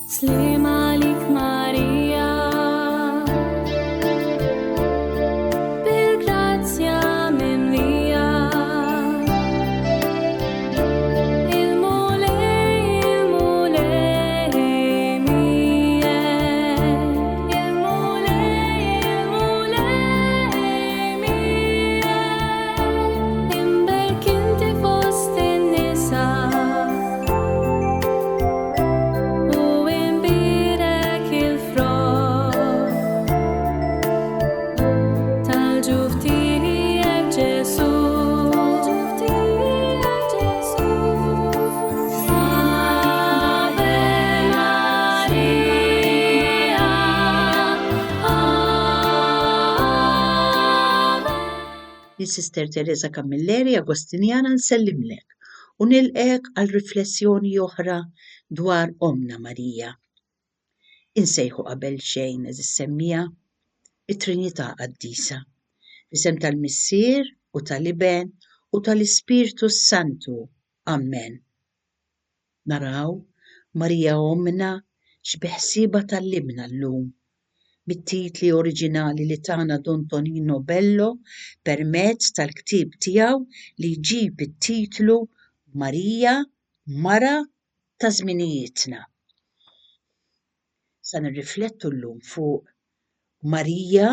Sliem għalik Marija, bil-grazzja mimlija. Il-Mulej, il-Mulej miegħek. Il-Mulej, il-Mulej miegħek. Imberk inti fost in-nisa. U imbierek il-frott tal-ġuf tiegħek Ġesù. Ave Maria, Ave. Jien Sister Teresa Camilleri Agostinjana nsellimlek u nilqgħek għal riflessjoni oħra dwar Ommna Marija. Insejħu qabel xejn għeżież semmiegħa it-Trinità Qaddisa. F'isem tal-Missier u tal-Iben u tal-Ispirtu s-Santu. Ammen. Naraw Marija Ommna x'biħsiebha tgħallimna llum mit-titli oriġinali li tana Dun Tonino Bello permezz tal-ktieb tiegħu li jġib it-titlu Marija, Mara ta' Żminijietna. Sa nirriflettu llum fuq Marija,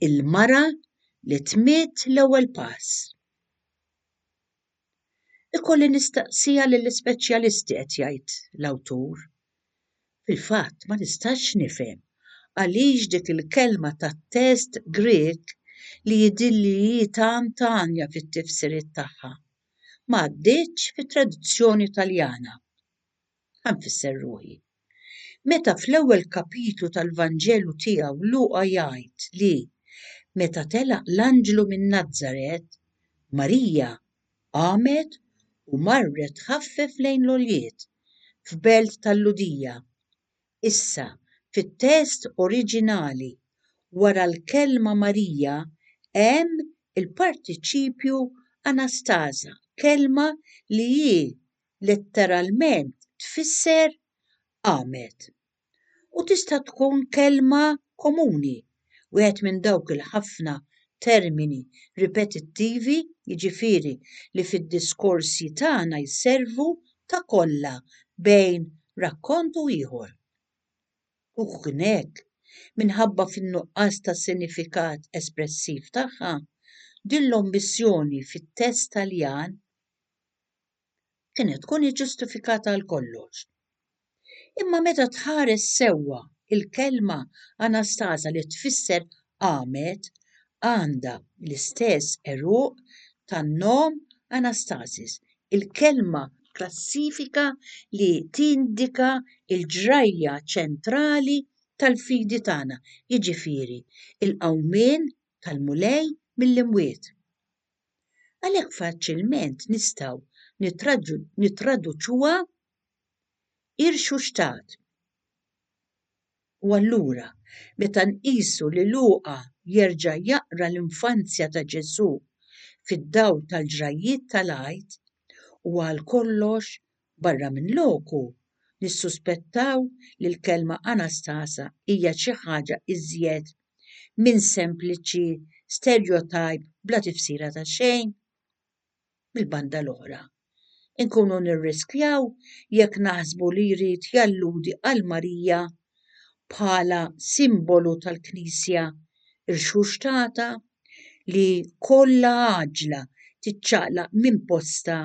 il-mara li tmidd l-ewwel pass. Ikolli nistaqsiha lill-ispeċjalisti qed jgħid l-awtur. Fil-fatt ma nistax nifhem għaliex dik il-kelma tat-test Grieg li jidhirli li hi tant għanja fit-tifsiriet tagħha, ma għaddietx fit-traduzzjoni Taljana. Ħa nfisser ruħi. Meta fl-ewwel kapitlu tal-Vanġelu tiegħu Luqa jgħid li meta telaq l-anġlu minn Nazaret, Marija qamet u marret tħaffef lejn l-għoljiet, f'belt tal-Lhudija. Issa, fit-test oriġinali, wara l-kelma Marija hemm il-partiċipju anastasa, kelma li hi letteralment tfisser qamet. U tista' tkun kelma komuni, wieħed minn dawk il-ħafna termini ripetittivi, jiġifieri li fid-diskorsi tagħna jservu ta' kolla bejn rakkont u ieħor. U kien hekk, minħabba fin-nuqqas ta' sinifikat espressiv tagħha, din l-ommissjoni fit-test Taljan kienet tkun iġġustifikata għal kollox. Imma meta tħares sewwa il-kelma anastasa li tfisser qamet għandha l-istess għeruq tan-nom anastasis, il-kelma klassifika li tindika l-ġrajja ċentrali tal-fidi tagħna, jiġifieri l-qawmien tal-Mulej mill-imwiet. Għalhekk faċilment nistgħu nittraduċuha irxuxtat. U allura, meta nqisu li Luqa jerġa' jaqra l-infanzja ta' Ġesù fid-dawl tal-ġrajjiet tal-Għid, huwa għal kollox barra minn loku nissuspettaw li l-kelma anastasa hija xi ħaġa iżjed minn sempliċi stereotype bla tifsira ta' xejn. Mill-banda l-oħra, inkunu nirriskjaw jekk naħsbu li jrid jalludi għal Marija bħala simbolu tal-Knisja rxuxtata li kollha għaġla tiċċaqlaq minn postha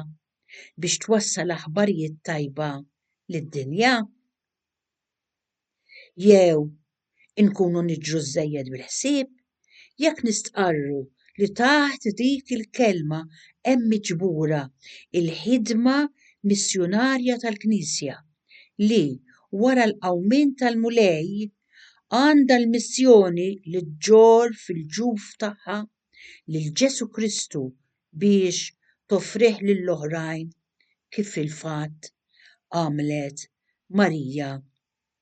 biex twassal aħbarijiet tajba lid-dinja? Jew inkunu niġru żżejjed bil-ħsieb jekk nistqarru li taħt dik il-kelma hemm miġbura l-ħidma missjunarja tal-Knisja li, wara l-qawmien tal-Mulej, għandha l-missjoni li ġġorr fil-ġuf tagħha lil Ġesù Kristu biex toffrih lill-oħrajn kif fil-fatt għamlet Marija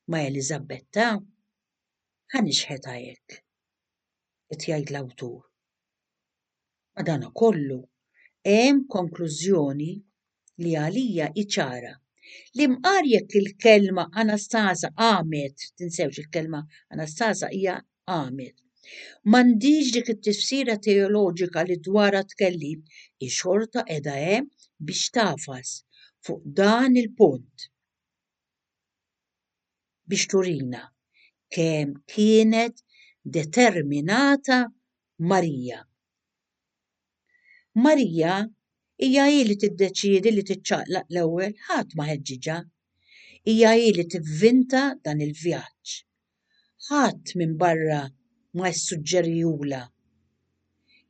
ma' Eliżabetta? Ħa nixħetha hekk, qed jgħid l-awtur. Madankollu, hemm konklużjoni li għalija hi ċara. Li mqar jekk il-kelma Anastasa qamet, tinsewx il-kelma Anastasa hija qamet. M'għandhiex dik it-tifsira teoloġika li dwarha tkellimt, hi xorta qiegħda hemm biex tagħfas fuq dan il-punt. Biex turina kemm kienet determinata Marija. Marija hija hi li tiddeċiedi li tiċċaqlaq l-ewwel, ħadd ma ħeġġiġha. Hija hi li tivvinta dan il-vjaġġ. Ħadd minn barra ma ssuġġerihulha.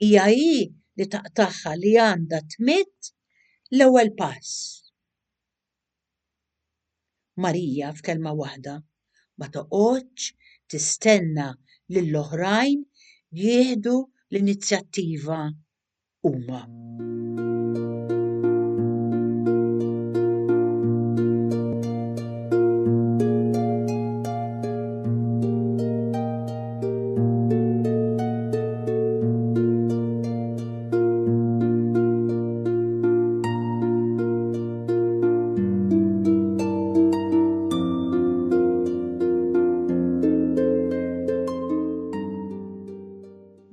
Hija hi li taqtagħha li għandha tmidd l-ewwel pass. Marija, f'kelma waħda, ma toqgħodx tistenna lill-oħrajn jieħdu l-inizjattiva huma.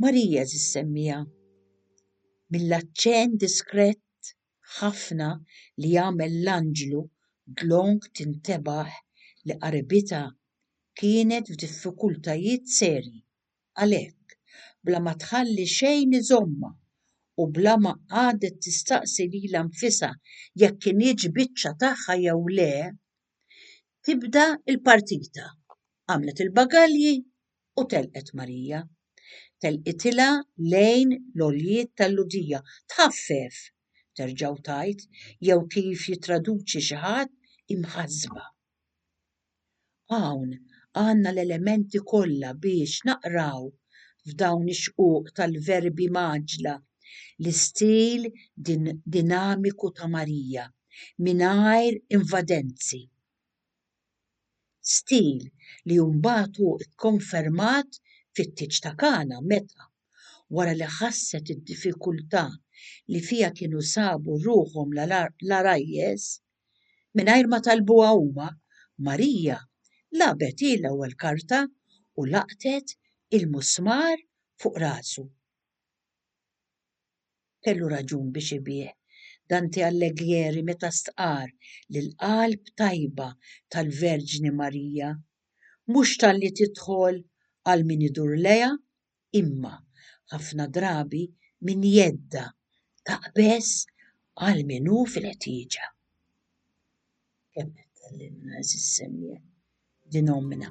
Marija żissemmiha mill-aċċenn diskret ħafna li għamel l-anġlu dlonk tintebaħ li qaribitha kienet f'diffikultajiet serji. Għalhekk, bla ma tħalli xejn iżommha u bla ma qagħdet tistaqsi lilha nfisha jekk kinitx biċċa tagħha jew le, tibda l-partita. Għamlet il-bagalji u telqet Marija. Telqitilha lejn l-għoljiet tal-Lhudija, tħaffef, terġa' u tgħid, jew kif jittraduċi xi ħadd, imħassba. Hawn għandna l-elementi kollha biex naqraw f'dawn ix-xquq tal-verbi mgħaġġla l-istil dinamiku ta' Marija mingħajr invadenzi. Stil li mbagħad hu kkonfermat fit-tieġ ta' Kana meta, wara li ħasset id-diffikultà li fiha kienu sabu ruħhom l-għarajjes, Mingħajr ma talbuha huma, Marija lagħbet hi l-ewwel karta u laqtet il-musmar fuq rasu. Kellu raġun biex ibigħ Dante Alighieri meta stqarr li l-qalb tajba tal-Verġni Marija mhux talli tidħol għal min idur lejha imma ħafna drabi minn jeddha taqbeż għal min hu fil-ħtieġa. Kemm qed tgħallimna għeżież semmiegħa din ommna.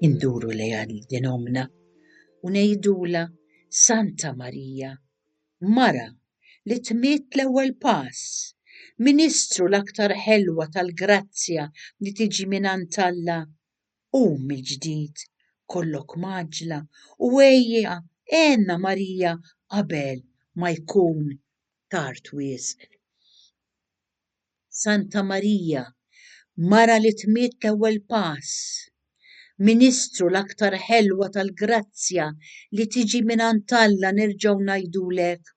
Induru lejha din ommna u ngħidulha Santa Marija, mara li tmidd l-ewwel pass, ministru l-aktar ħelwa tal-grazzja li tiġi mingħand Alla, qum mill-ġdid, kollok mgħaġġla u ejja għenna Marija qabel ma jkun tard wisq. Santa Marija, mara li tmidd l-ewwel pass, ministru l-aktar ħelwa tal-grazzja li tiġi mingħand Alla nerġgħu ngħidulek,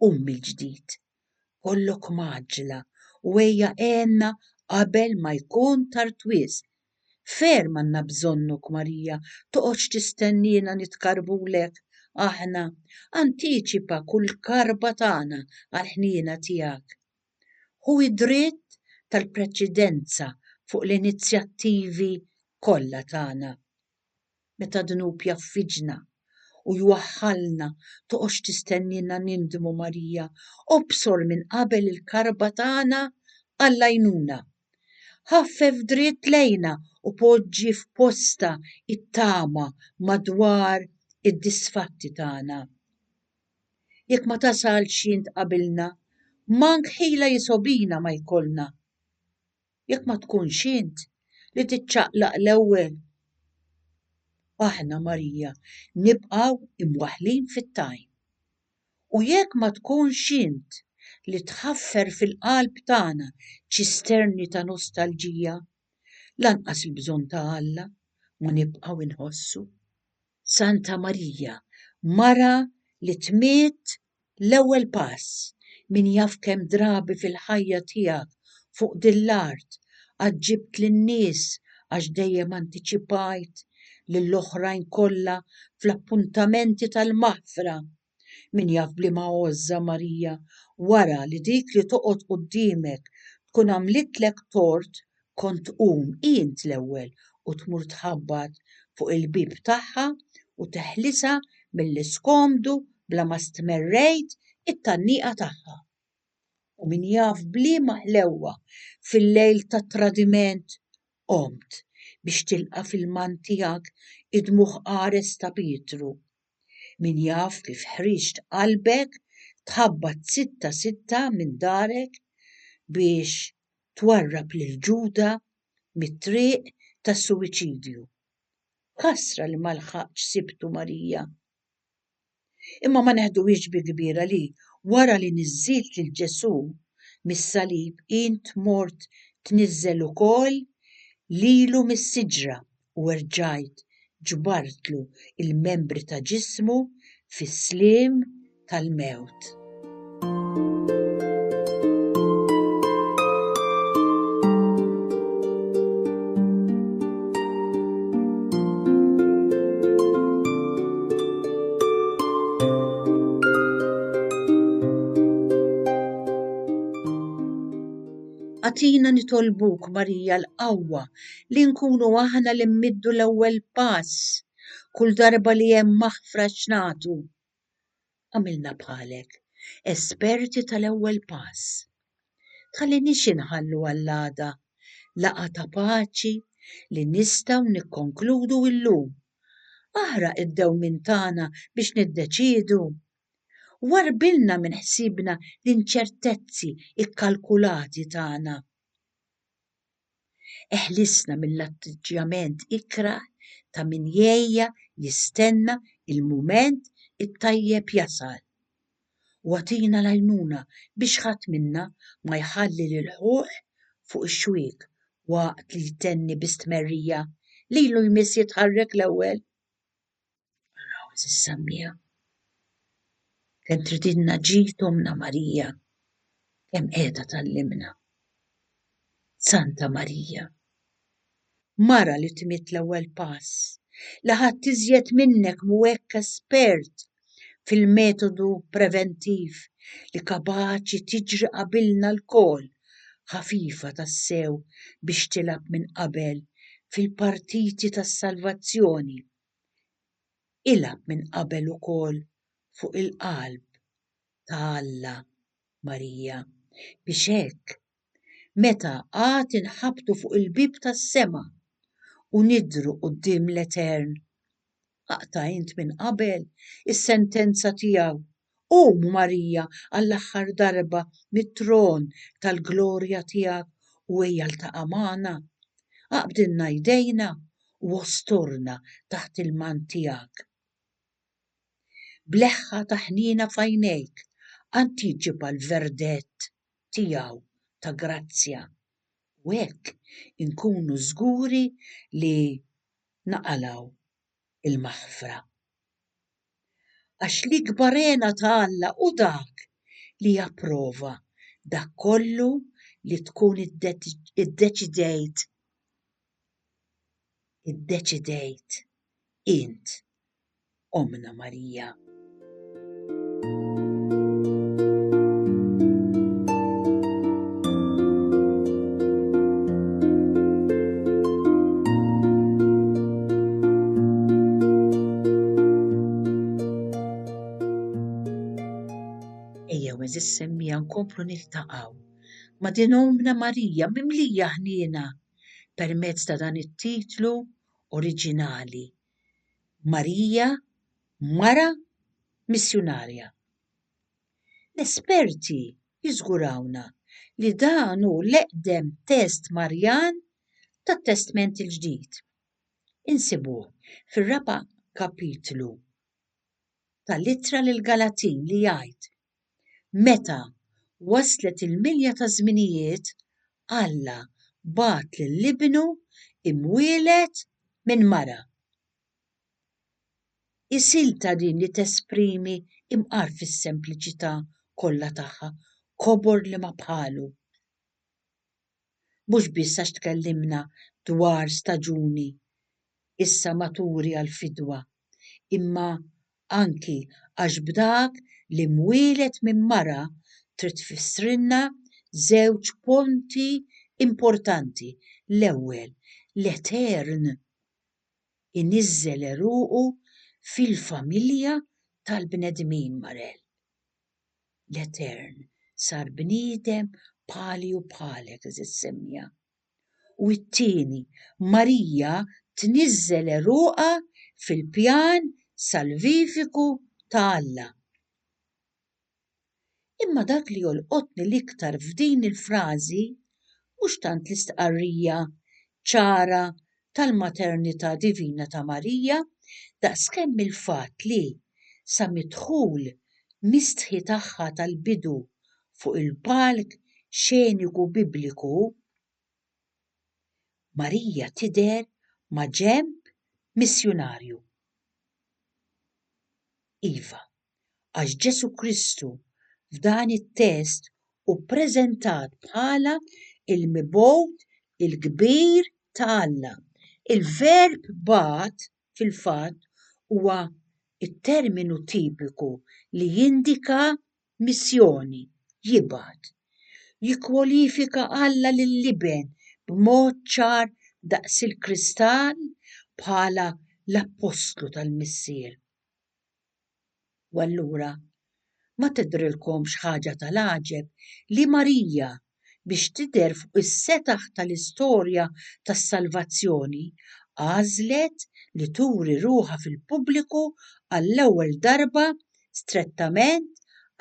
Qum mill-ġdid, kollok mgħaġġla u ejja għenna qabel ma jkun tard wisq. Ferm għandna bżonnok Marija, toqgħodx tistenniena nitkarbulek aħna, antiċipa kull karba tagħna għall-ħniena tiegħek. Ħu d-dritt tal-preċedenza fuq l-inizjattivi kollha tagħna. Meta d-dnub jgħaffiġna u jwaħħalna toqgħodx tistenniena nindmu Marija, obsor minn qabel il-karba tagħna għall-għajnuna. Ħaffef dritt lejna u poġġi f'postha t-tama madwar id-disfatti tagħna. Jekk ma tasalx int qabilna, mank ħila jisgħobina ma jkollna. Jekk ma tkunx int li tiċċaqlaq l-ewwel, aħna, Marija, nibqgħu imwaħħlin fit-tajn. U jekk ma tkunx int li tħaffer fil-qalb tagħna ċisterni ta' nostalġija, lanqas il-bżonn ta' Alla ma nibqgħu nħossu. Santa Marija, mara li tmiet l-ewwel pass, min jaf kemm drabi fil-ħajja tiegħek fuq din l-art għaġġibt lin-nies għax dejjem antiċipajt lill-oħrajn kollha fl-appuntamenti tal-maħfra. Min jaf b'liema għożża, Marija, wara li dik li toqgħod quddiemek tkun għamlitlek tort kont tqum int l-ewwel u tmur tħabbat fuq il-bieb tagħha u teħlisha mill-iskomdu bla ma stmerrejt it-tgħanniqa tagħha. U min jaf b'liema ħlewwa fil-lejl tat-tradiment qomt biex tilqa' fil-man tiegħek id-dmugħ qares ta' Pietru. Min jaf kif ħriġt qalbek tħabbat sitta sitta minn darek biex twarrab lil Ġuda mit-triq tas-suwiċidju. Ħasra li ma lħaqtx sibtu Marija. Imma ma neħduhiex bi kbira li, wara li niżżilt lil Ġesù mis-salib int mort tniżżel ukoll lilu mis-siġra u erġajt ġbartlu l-membri ta' ġismu fis-sliem tal-mewt. Agħtina nitolbuk, Marija, l-qawwa li nkunu aħna li mmiddu l-ewwel pass kull darba li hemm maħfra x'nagħtu. Agħmilna bħalek, esperti tal-ewwel pass. Tħalliniex inħallu għall-għada laqgħa ta' paċi li nistgħu nikkonkludu illum. Aħraq id-dewmien tagħna biex niddeċiedu. Warrbilna minn ħsiebna l-inċertezzi kkalkulati tagħna. Eħlisna mill-atteġġjament ikrah ta' min jgħejja jistenna l-mument it-tajjeb jasal. U agħtina l-għajnuna biex ħadd minna ma jħalli lil ħuh fuq ix-xwiek waqt li jtenni bi stmerrija, Lilu jmiss jitħarrek l-ewwel! Araw għeżież semmiegħa, kemm tridilna ġid Ommna Marija, kemm qiegħda tgħallimna. Santa Marija, mara li tmidd l-ewwel pass, li ħadd iżjed minnek mhu hekk espert fil-metodu preventiv li kapaċi tiġri qabilna lkoll ħafifa tassew biex tilgħab minn qabel fil-partiti tas-salvazzjoni. Ilgħab minn qabel ukoll fuq il-qalb ta' Alla, Marija, biex hekk meta għad inħabbtu fuq il-bieb tas-sema u nidhru quddiem l-Etern, aqta' int minn qabel is-sentenza tiegħu, Qum, Marija, għall-aħħar darba mit-tron tal-glorja tiegħek u ejja ltaqa' magħna. Aqbdilna jdejna u ostorna taħt il-mant tiegħek. B'leħħa ta' ħniena f'għajnejk, antiċipa l-verdett tiegħu ta' grazzja u hekk inkunu żguri li naqalgħu l-maħfra. Għax l-ikbar hena ta' Alla hu dak li japprova dak kollu li tkun iddeċidejt iddeċidejt int Ommna Marija. Ejjew għeżież semmiegħa nkomplu niltaqgħu ma' din Ommna Marija mimlija ħniena permezz ta' dan it-titlu oriġinali Marija Mara Missjunarja. L-esperti jiżgurawna li dan hu l-eqdem test Marjan tat-Testment il-Ġdid. Insibuh fir-raba' kapitlu tal-Ittra lill-Galatin li jgħid, Meta waslet il-milja taż-żminijiet, Alla bagħat lil Ibnu imwieled minn mara. Hi silta din li tesprimi imqar fis-sempliċità kollha tagħha kobor li ma bħalu. Mhux biss għax tkellimna dwar staġuni issa maturi għall-fidwa, imma anki għax b'dak li mwieled minn mara trid tfissrilna żewġ punti importanti, l-ewwel, l-Etern iniżżel għeruqu fil-familja tal-bnedmin, Marel. L-Etern sar bniedem bħali u bħalek, għeżież semmiegħa. U t-tieni, Marija tniżżel għeruqha fil-pjan salvifiku ta' Alla. Imma dak li jolqotni l-iktar f'din il-frażi mhux tant l-istqarrija ċara tal-maternità divina ta' Marija daqskemm il-fatt li, sa mid-dħul mistħi tagħha tal-bidu fuq il-palk xeniku Bibliku, Marija tidher maġenb missjunarju. Iva, għax Ġesù Kristu f'dan it-test hu ppreżentat bħala l-Mibgħut il-Kbir ta' Alla. Il-verb bagħat fil-fatt huwa t-terminu tipiku li jindika missjoni, jibgħat. Jikkwalifika Alla lill-Iben b'mod ċar daqs il-kristall bħala l-appostlu tal-Missier. U allura, ma tidhrilkomx ħaġa tal-għaġeb li Marija, biex tidher fuq is-setaħ tal-istorja tas-salvazzjoni, għażlet li turi ruħha fil-pubbliku għall-ewwel darba strettament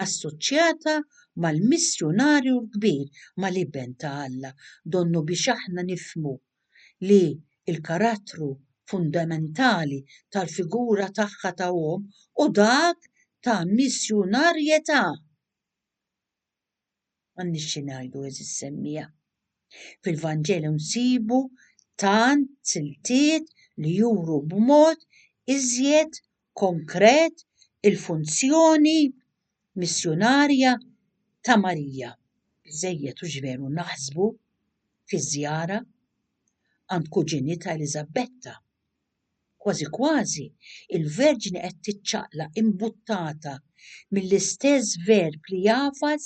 assoċjata mal-Missjunarju l-Kbir, mal-Iben ta' Alla, donnu biex aħna nifhmu li l-karattru fundamentali tal-figura tagħha ta' omm hu dak ta' missjunarjetà. M'għandniex xi ngħidu għeżież semmiegħa. Fil-Vanġelu nsibu tant siltiet li juru b'mod iżjed konkret il-funzjoni missjunarja ta' Marija. Biżżejjed hux veru naħsbu fiż-żjara għand kuġinitha Eliżabetta. Kważi kważi, il-Verġni qed tiċċaqlaq imbuttata mill-istess verb li jagħfas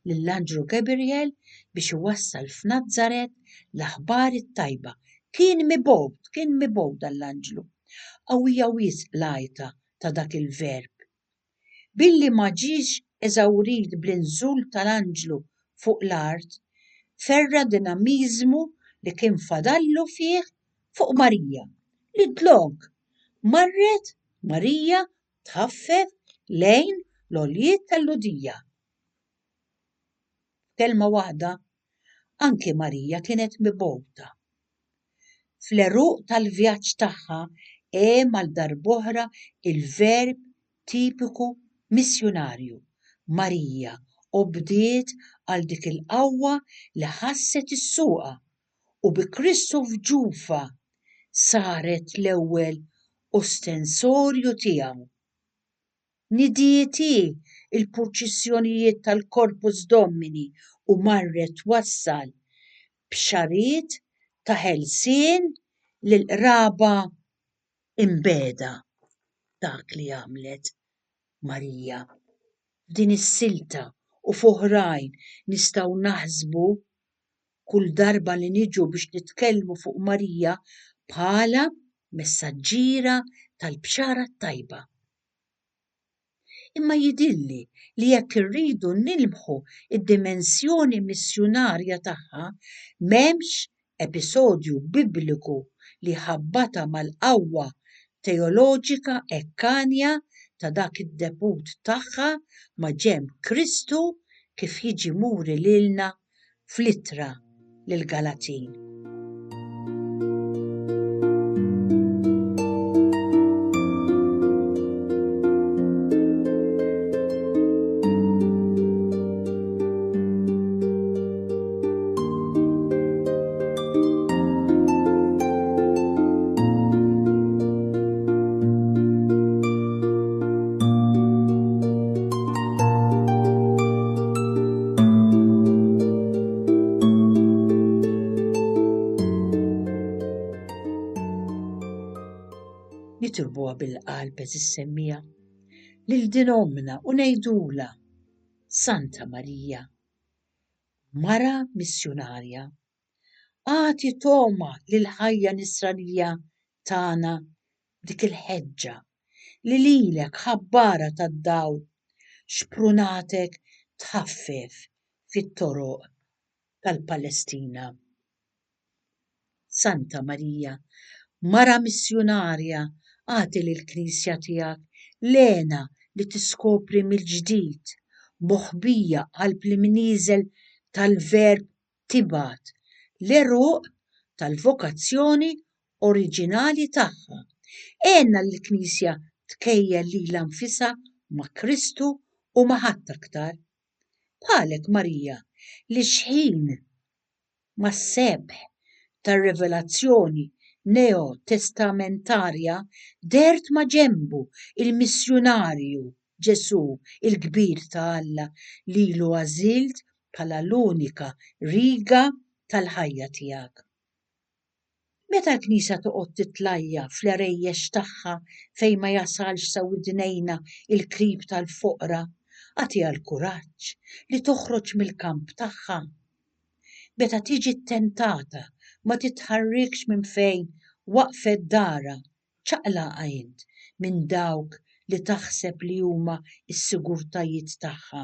lill-anġlu Gabriel biex iwassal f'Nazaret l-aħbar it-tajba. Kien mibgħut, kien mibgħut dan l-anġlu. Qawwija wisq l-għajta ta' dak il-verb. Billi ma ġiex eżawrit bl-inżul tal-anġlu fuq l-art, ferra' dinamiżmu li kien fadallu fih fuq Marija, li dlonk marret Marija tħaffef lejn l-għoljiet tal-Lhudija. F'kelma waħda, anki Marija kienet mibgħuta. Fl-għeruq tal-vjaġġ tagħha hemm għal darb'oħra il-verb tipiku missjunarju, Marija obdiet għal dik il-qawwa li ħasset issuqha u bi Kristu f'ġufha saret l-ewwel ostensorju tiegħu. Nidiet hi l-purċissjonijiet tal-Corpus Domini u marret twassal bxariet ta' ħelsien lill-qraba mbiegħda. Dak li għamlet Marija. F'din is-silta u f'oħrajn nistgħu naħsbu kull darba li niġu biex nitkellmu fuq Marija bħala messaġġiera tal-Bxara t-Tajba. Imma jidhirli li jekk irridu nilmħu d-dimensjoni missjunarja tagħha, m'hemmx episodju Bibliku li jħabbatha mal-qawwa teoloġika hekk għanja ta' dak id-debut tagħha maġenb Kristu kif jiġi muri lilna fl-Ittra lill-Galatin. Nitolbuha bil-qalb għeżież semmiegħa lil din ommna u ngħidulha, Santa Marija, mara missjunarja, Agħti togħma lill-ħajja nisranija tagħna b'dik il-ħeġġa li lilek ħabbara tad-dawl xprunatek tħaffef fit-toroq tal-Palestina. Santa Marija, mara missjunarja, agħti lill-Knisja tiegħek l-hena li tiskopri mill-ġdid, moħbija qalb l-imnieżel tal-verb tibgħat l-għeruq tal-vokazzjoni oriġinali tagħha. Għenna lill-Knisja tkejjel lilha nfisha ma' Kristu u ma' ħadd aktar. Bħalek Marija li xħin mas-sebħ tar-rivelazzjoni neo-testamentarja dehrt maġenbu il-missjunarju Ġesù, il-kbir ta' Alla, lilu għażilt bħala l-unika riga tal-ħajja tiegħek. Meta l-Knisja toqgħod titlajja fl-għerejjex tagħha fejn ma jasalx sa widnejna l-krib tal-foqra, agħtiha l-kuraġġ li toħroġ mill-kamp tagħha. Meta tiġi ttentata ma titħarrikx minn fejn waqfet darha Ċaqlaqha int minn dawk li taħseb li huma s-sigurtajiet tagħha.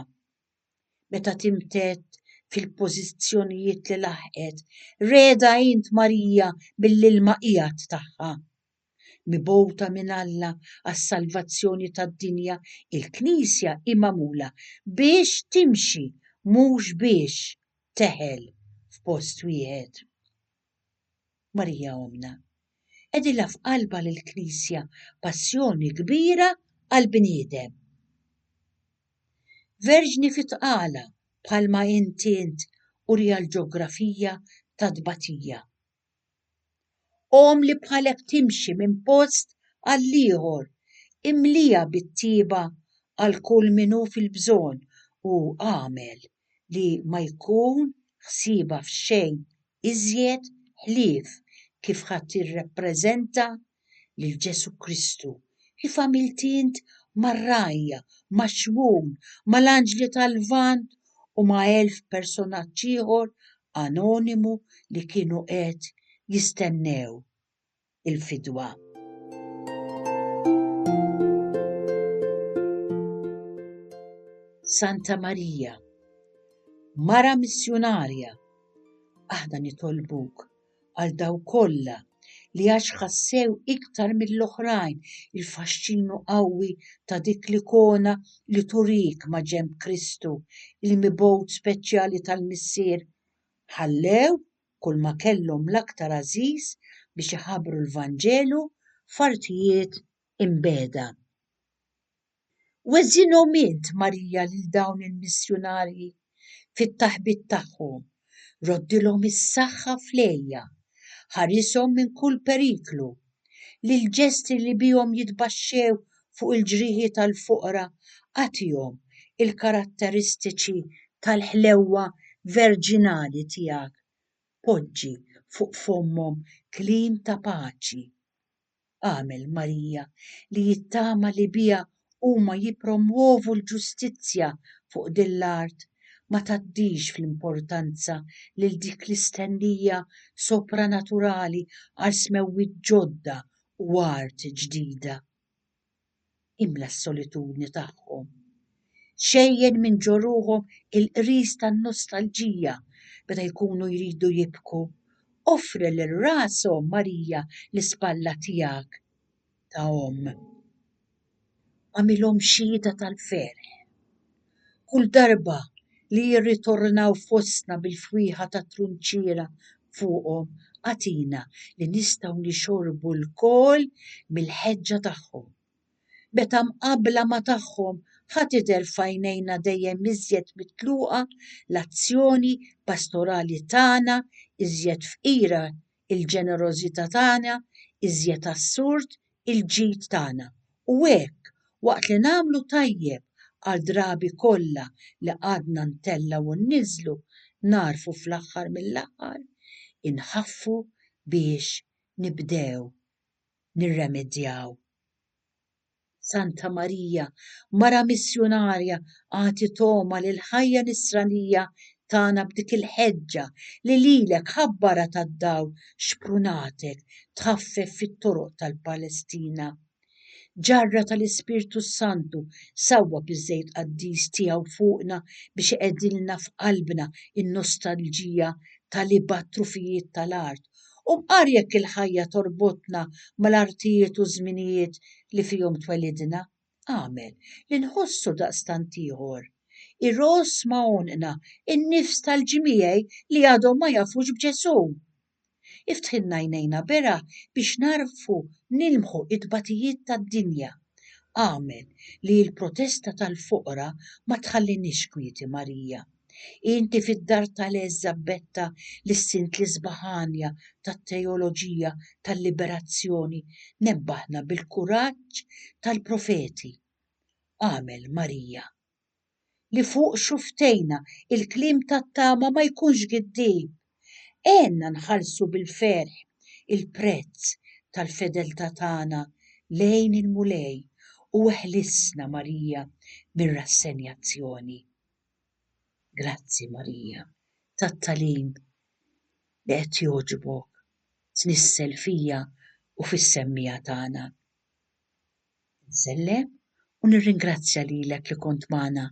Meta timtedd fil-pożizzjonijiet li laħqet, regħda int Marija mill-ilma qiegħed tagħha. Mibgħuta minn Alla għas-salvazzjoni tad-dinja, il-Knisja hi magħmula biex timxi mhux biex teħel f'post wieħed. Marija Ommna. Qegħdilha f'qalbha lill-Knisja passjoni kbira għall-bniedem. Verġni fit-tqala bħalma int int uriha l-ġografija tat-tbatija. Omm li bħalek timxi minn post għall-ieħor, imliha bit-tjieba għal kull min hu fil-bżonn u agħmel li ma jkun ħsiebha f'xejn iżjed ħlief kif ħa tirrappreżenta lil Ġesù Kristu, kif għamilt int mar-rgħajja, ma' Xmun, mal-anġli tal-Lvant u ma' 1000 personaġġ ieħor anonimu li kienu qed jistennew il-fidwa. Santa Marija, mara missjunarja, aħna nitolbuk għal dawk kollha li għax ħassew iktar mill-oħrajn il-faxxinu qawwi ta' dik l-ikona li turik ma' ġenb Kristu, il-mibgħut speċjali tal-Missier, ħallew kulma kellhom l-aktar għażiż biex iħabbru l-Vanġelu f'artijiet imbiegħda. Weżinhom int, Marija, lil dawn il-missjunarji fit-taħbit tagħhom, roddilhom is-saħħa fl-għejja, ħarishom minn kull periklu. Lill-ġesti li bihom jitbaxxew fuq il-ġrieħi tal-foqra agħtihom il-karatteristiċi tal-ħlewwa verġinali tiegħek, poġġi fuq fommhom kliem ta' paċi. Agħmel, Marija, li t-tama li biha huma jippromwovu l-ġustizzja fuq din l-art ma tgħaddix fl-importanza lil dik l-istennija sopranaturali għal smewwiet ġodda u art ġdida. Imla s-solitudni tagħhom. Xejjen minn ġo ruħhom il-qris tan-nostalġija meta jkunu jridu jibku. Offri lil rashom, Marija, l-ispalla tiegħek ta' omm. Agħmilhom xhieda tal-ferħ. Kull darba li jirritornaw fostna bil-fwieħa tat-trunċiera fuqhom, agħtina li nistgħu nixorbu lkoll mill-ħeġġa tagħhom. Meta mqabbla ma' tagħhom, ħa tidher f'għajnejna dejjem iżjed mitluqa l-azzjoni pastorali tagħna, iżjed fqira il-ġenerożità tagħna, iżjed assurd il-ġid tagħna. U hekk, waqt li nagħmlu tajjeb għal drabi kollha li qgħadna ntellgħu u nniżżlu, nagħrfu fl-aħħar mill-aħħar inħaffu biex nibdew nirremedjaw. Santa Marija, mara missjunarja, agħti togħma lill-ħajja nisranija tagħna b'dik il-ħeġġa li lilek ħabbara tad-dawl xprunatek tħaffef fit-toroq tal-Palestina. Ġarra tal-Ispirtu s-Santu, sawwab iż-żejt qaddis tiegħu fuqna biex iqegħdilna f'qalbna n-nostalġija tal-ibgħad trufijiet tal-art U mqar jekk il-ħajja torbotna mal-artijiet u ż-żminijiet li fihom twelidna, agħmel li nħossu daqstant ieħor iross ma' għonqna n-nifs tal-ġmiegħi li għadhom ma jafux b'Ġesù. Iftħilna għajnejna beraħ biex nagħrfu nilmħu t-tbatijiet tad-dinja. Agħmel li l-protesta tal-foqra ma tħalliniex kwieti Marija. Inti fid-dar tal-Eżabbetta lissint l-isbaħ għanja tat-teoloġija tal-liberazzjoni nebbaħna bil-kuraġġ tal-profeti. Agħmel, Marija, li fuq xufftejna il-kliem tat-tama ma jkunx giddieb. Għenna nħallsu bil-ferħ il-prezz tal-fedeltà tagħna lejn il-Mulej u eħlisna, Marija, mir-rassenjazzjoni. Grazzi Marija tat-tagħlim li qed jogħġbok tnissel fija u fis-semmiegħa tagħna. Insellem u nirringrazzja lilek li kont magħna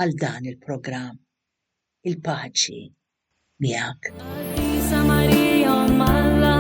għal dan il-programm. Il-paċi miegħek. Qaddisa Marija Omm Alla.